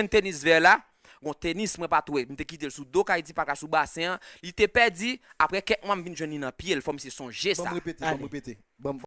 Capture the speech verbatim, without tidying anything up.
jwenn tenis vè la. Gon tenis mwen pa t wè, m te kite l sou do kay Dipaka sou basen an. Li te pèdi, apre kèk mwa m vin jwenn li nan pye l, fò misye sonje sa. Ban m repete, ban m repete. Ban m